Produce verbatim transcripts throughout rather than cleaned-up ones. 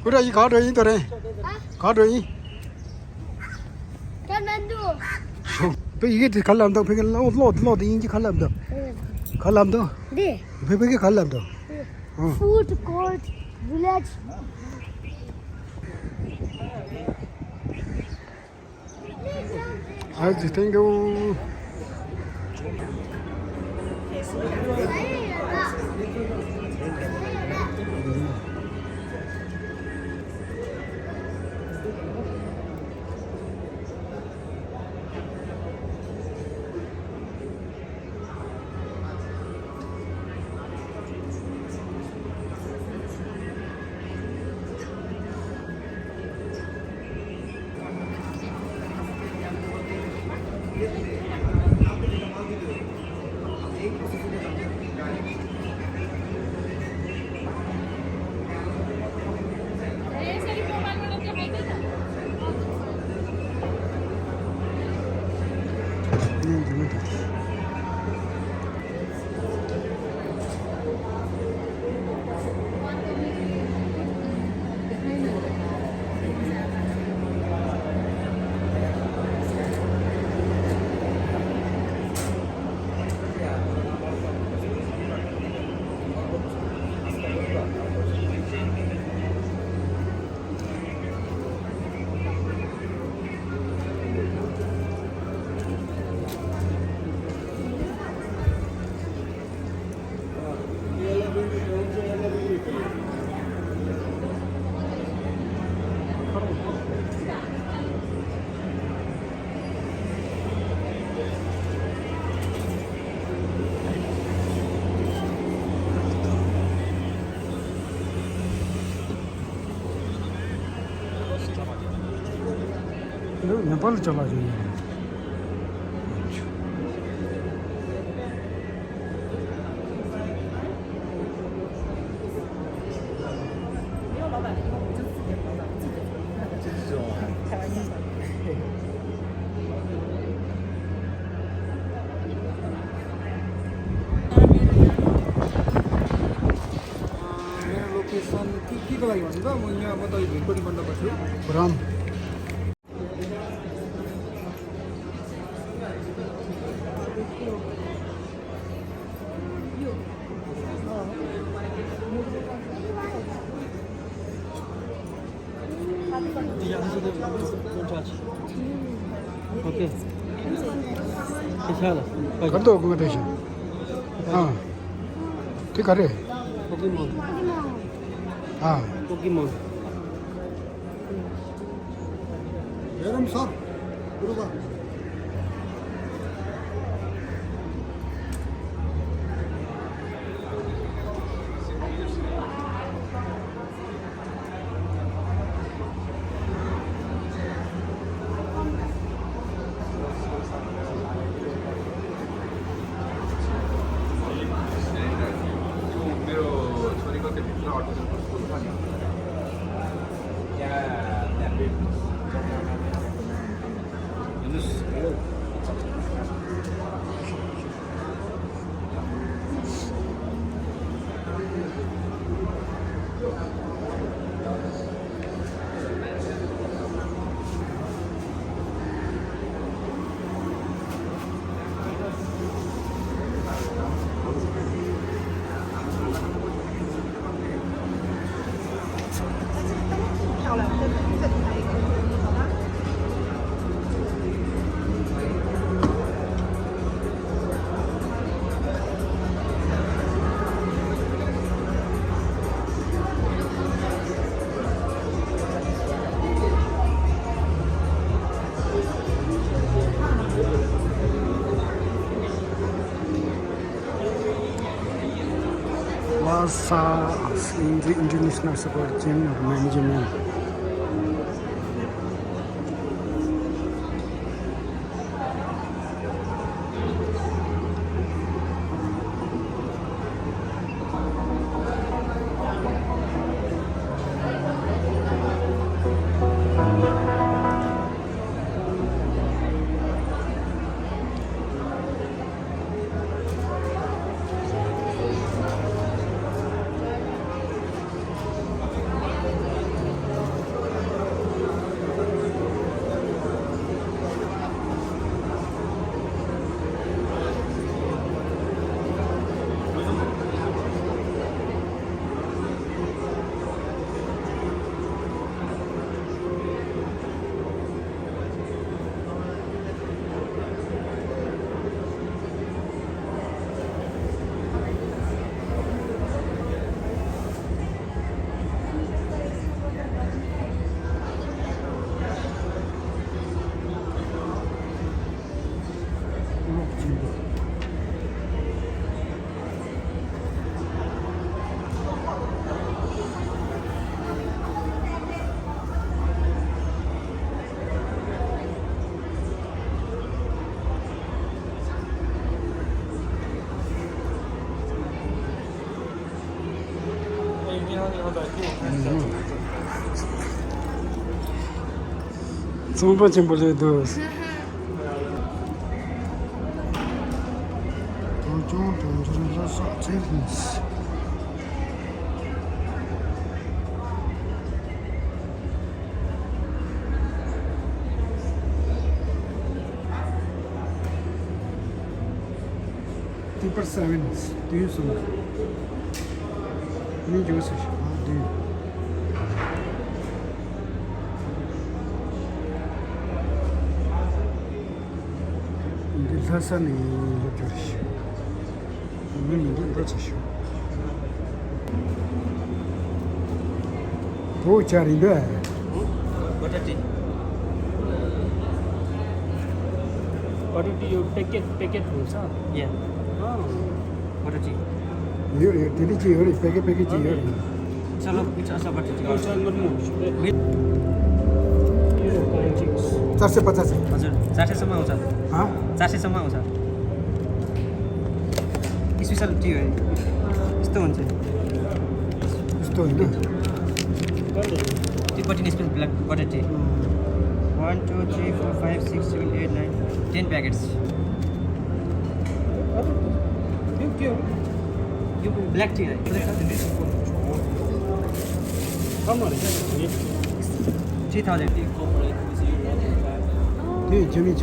ཁོ་ར་ཡི་ག་འགྲོ་ཡིན་དོ་རེད། ཨ། ག་འགྲོ་ཡིན། ཀ་ཐ་མན་ཌུ། བོད་ཡི་གེ་དེ་ག་ལབ་འདུག་བོད་སྐད་ཀློག་ཀློག་ཀློག་དེ་དབྱིན་ཇི་ག་ལབ་འདུག་ག་ལབ་འདུག་འདི། བོད་བོད་སྐད་ག་ལབ་འདུག་ཨ། Food court village. ཨ་ཙི། Thank you. ནེ་པཱལ་ལ་ཅ་ལག་ཅིག་ཡིན། मेरा लोकेशन की की गलाई बंदा मुझे बताइए, बिल्कुल ही बंदा बचे। राम। ཨོ་ཁེ། ཨིན་ཤ་ལ། ག་རེ་འདུག་གོང་ཁ་བཀྲ་ཤིས། ཨ། དེ་ག་རེ། པོ་ཀི་མོན། ཨ། པོ་ཀི་མོན། རྒྱལ་རམ་སར། གུ་རུ་པ། Lhasa International School Gym Management. ཚོང་པ་ཆེན་པོ་སླེབས་འདུག་བོད་ལྗོངས་གྲོང་ཁྱེར་ལྷ་ས་ཚེ་རིང་། ཊི་པར་སེ་བེན། བདུན་གསུམ། མི་འགྱུར་ཟེར་ཞིག་ཨ་བདུན། འདི་ལྷ་ས་ནས་སླེབས་རྒྱུ་རེད་ཤག་མི་མི་འདུག་འགྲོ་ཆ་ཞུ། བོད་ཇ་རིན་པས། Butter tea. Butter tea यो packet packet हुन्छ? Yeah. अँ। Butter tea. ཡོད་རེད། དེ་འདྲ་ཅིག་ཡོད་རེད། པེ་ཀེ་པེ་ཀེ་ཅིག་ཡོད་རེད། चलो, it's also butter tea. चार सय पचास। चार सय पचास। हजुर, चार सय सम्म आउँछ। हाँ? चार सय सम्म आउँछ। स्पेसल टी हो है। यस्तो हुन्छ। यस्तो होइन। Tibetan special black butter tea. One, two, three, four, five, six, seven, eight, nine, ten packets. यो के हो? यो ब्ल्याक टी है। कम हो रहेछ। Three thousand. त्यही जमिन्छ।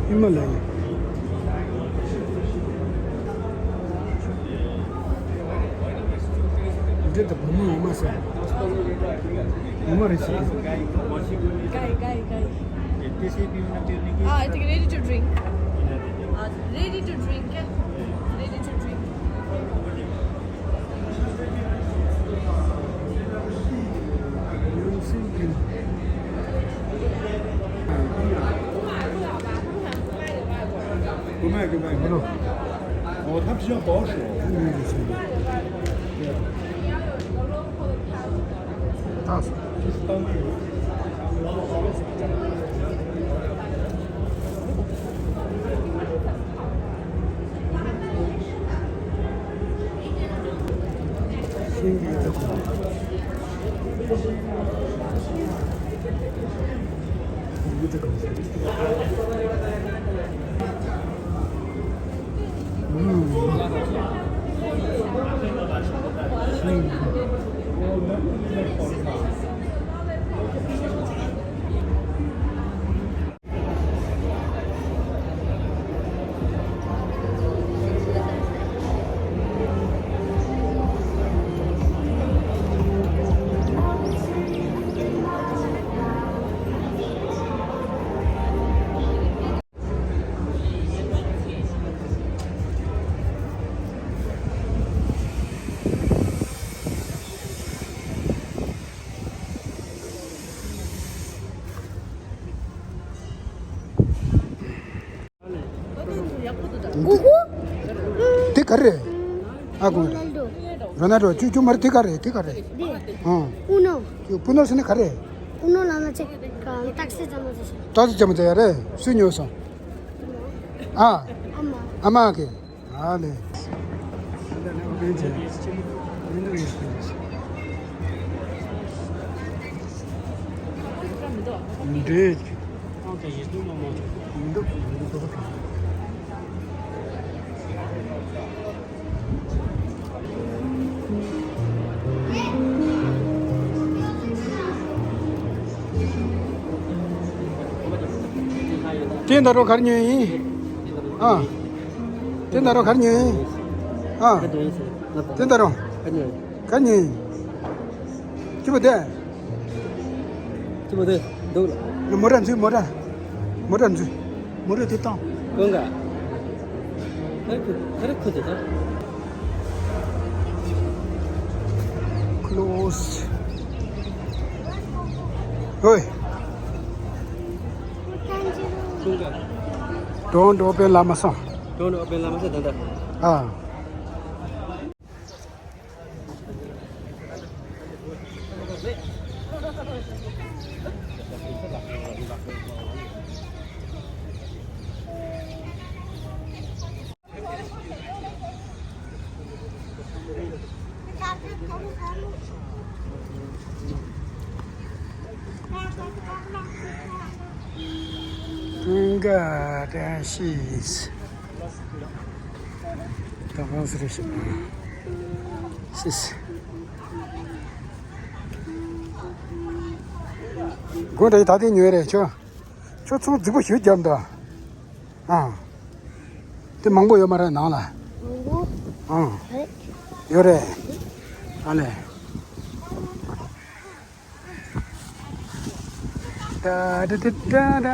ཧི་མ་ལ་ཡ། འདི་ད་བུ་མོ་ངོ་མ་ཟེར། ངོ་མ་རེད་ཟེར། Guy, guy, guy. Ah, I think ready to drink. Ah, ready to drink, eh? Ready to drink. Goodbye, goodbye. Hello. Oh, 他比较保守。大叔。དེ་ག་རེད། ཨ་ཁུ། རོ་ནལ་ཌོ། ཁྱོད་ཁྱོད་མ་རེད། དེ་ག་རེད། དེ་ག་རེད། ཨང་། པུ་ནོ། པུ་ནོ་ཟེར་ནི་ག་རེད། པུ་ནོ་ལ་ན་ཅིག་ཏོག་ཙམ་ཅམ་ཙམ་ཡ་རེད། སུས་ཉོས་སོང་། ཨ། ཨ་མ་གིས། ཨ་ལེ། འདྲེ། མི་འདུག་མི་འདུག་དེ་ད་རུང་གར་ཉོས་ཡིན། ཨ། དེ་ད་རུང་གར་ཉོས་ཡིན། ཨ། དེ་ད་རུང་གར་ཉོས་ཡིན། ཅི་པོ་དེ། ཅི་པོ་དེ་འདུག་ལ། མོ་ཊ་འཛུལ། མོ་ཊ། མོ་ཊ་འཛུལ། མོ་ཊ་དེ་བཏང་། ཀུན་དགའ། ཁ་རི་ཁུ་ཁ་རི་ཁུ་དེ་དང་། Close. ཧོས། Don't open ལབ་མ་སོང་། Don't open ལབ་མ་སོང་ད་ལྟ། ཨ། ཀུན་དགའ་བཀྲ་ཤིས། ད་གང་ཟེར་ཞིག་ཤིས། དགོང་དྲོ་ཡི་ད་ལྟའི་ཉོས་རེད་ཁྱོད། ཁྱོད་ཚོང་རྫིག་པོ་ཞིག་བརྒྱབ་འདུག་ཨ། དེ་མང་པོ་ཡོད་མ་རེད་ནང་ལ། མང་པོ། ཨ། རེད། ཡོད་རེད། ཨ་ལས། ད་ད་ད།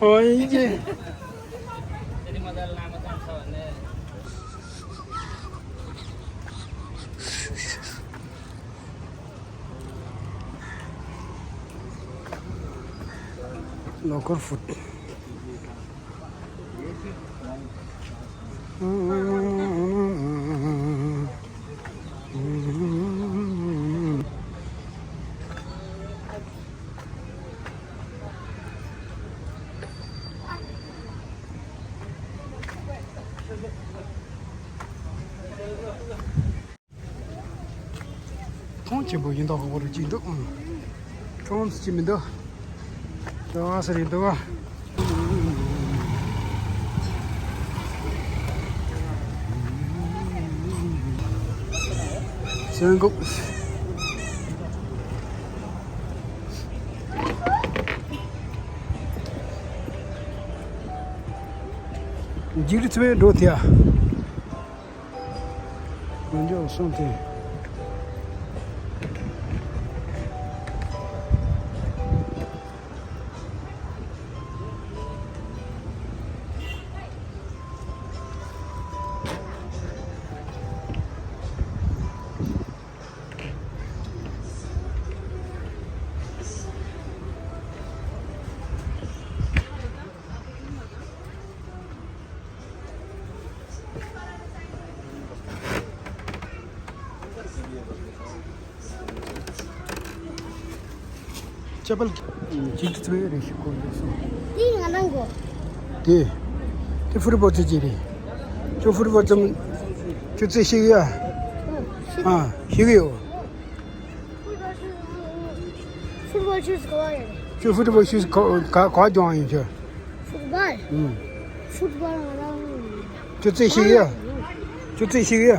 ཨོ་ཡིན་གྱི། Local food. གྲོང་ཆེན་པོ་ཡིན་མདོག་ཁ་པོ་རུ་ཅིག་འདུག་ཨང་། གྲོང་ཚོ་ཅིག་མི་འདུག་ལྟ་བ་ཟེར་ཡིན་འདུག་བ། སོན་འགུག་འཇིགས་རི་ཚོ་བའི་འགྲོ་དེ་ཨ། དཀོན་མཆོག་གསུམ་དེ། ཅ་པལ་གཅིག་ཙམ་རེ་ཞིག་གོན་འདུག་སོང་། དེ་ང་རང་གོ། དེ། དེ་ཕུར་བུ་ཙི་ཅི་རེད། ཁྱོད་ཕུར་བུ་ཙམ། ཁྱོད་ཙི་ཤེས་ཡ། ཨ། ཤེས་ཡོད། Football shoes ག་བ་རེད། ཁྱོད་football shoes ག་ག་ག་ལྗོངས་ཡིན་ཁྱོད། Football ཨུམ། Football ང་རང་། ཁྱོད་རྩེད་ཤེས་ཡ། ཁྱོད་རྩེད་ཤེས་ཡ།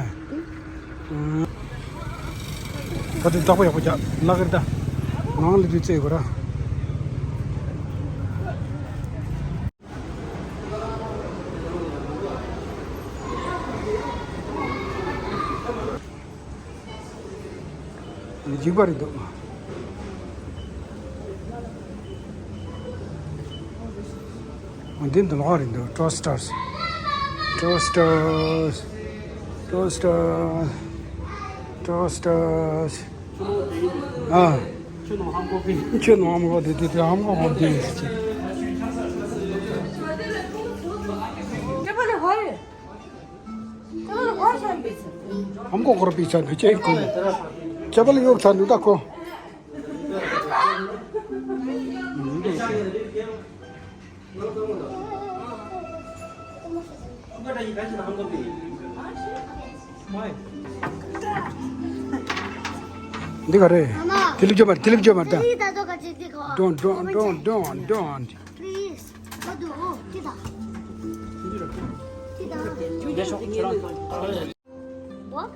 ཨུམ། ད་དུང་བདག་པོ་ཡག་པོ་རྒྱག་ལག་གི་ད། ནང་ལ་དུས་རྩེད་དགོས་ར། འཇིགས་པ་རེད་འདུག་འདི་འདི་ལོག་རེད་འདུག Toasters. Toasters. Toasters. Toasters. ཨ། ཁྱོད་ནང་ཧམ་གོ་གི། ཁྱོད་ནང་ཧམ་གོ་དེ་དེ་དེ་ཧམ་གོ་ཧམ་དེ། ཧམ་གོ་ཁོར་པི་ཚ་འདུག་ཅེས་གོ། ཅ་པལ་གཡོག་ཚ་འདུག་ད་ཁོ། འདི་ག་རེད། དེ་ལེབ་ཅོ་མར་དེ་ལེབ་ཅོ་མར་ད། Don't, don't, don't, don't, don't. Please. ཨོ། དེ་དང་། དེ་དང་། What?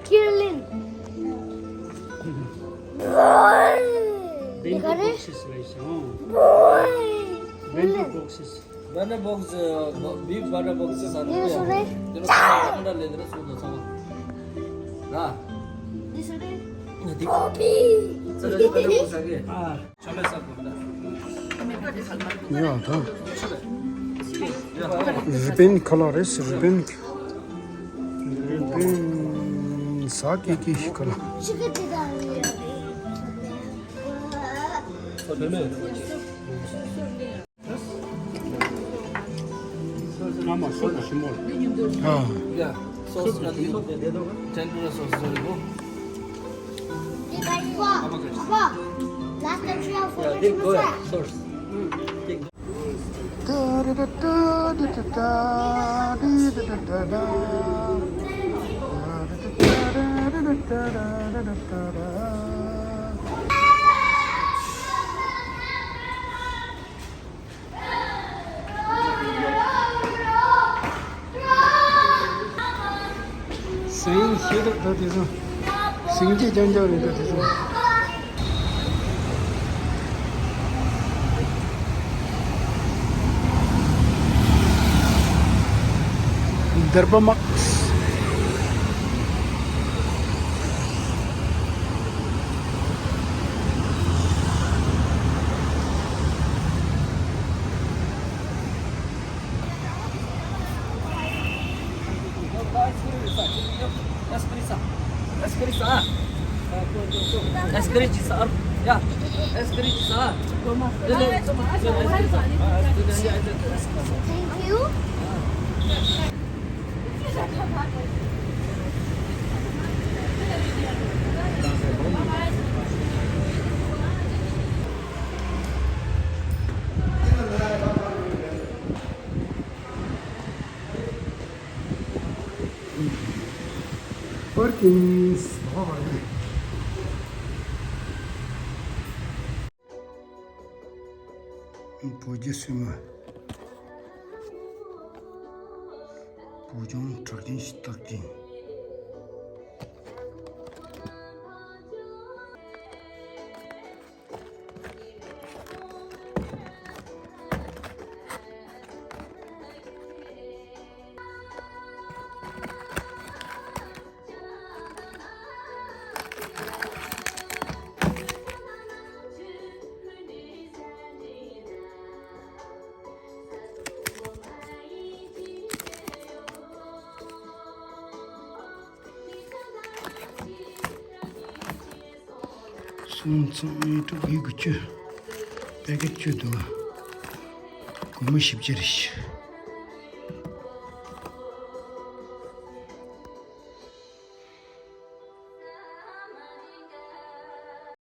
Kirlin. Bamboo boxes like so. Bamboo boxes. Banana box, uh, bo- big banana box is on. This one, eh? Banana le, banana suit, so. Na. This one, eh? Kopi. Banana box again. Ah. ཡ་ད། རི་བན་ཁ་ལག་རེད། རི་བན། རི་བན་ཟ་ཀི་ཀི་ཁ་ལག་ཨ། Yeah, sauce. Tempura sauce. Sorry, go. Papa, last time you have for. སེང་ཤེས་རབ་ད་དེ་ཚོ། སེང་གེ་རྐྱང་རྐྱང་རེད་ད་དེ་ཚོ། འདར་པ་དམག Escrisa. Escrisa. Escrisa. Escrisa. Ya. Escrisa. Thank you. Parking. བོད་རྒྱལ་སྲས་མོ། བོད་ལྗོངས་གྲགས་ཅན་ཞིག་རྟགས་ཅན། སུམ་ཚོགས་མི་དྲུག་ཡི་གུ་བཅུ། པེ་ཀེཊ་བཅུ་འདུག་སྒོར་མོ་བཞི་བཅུ་རེད།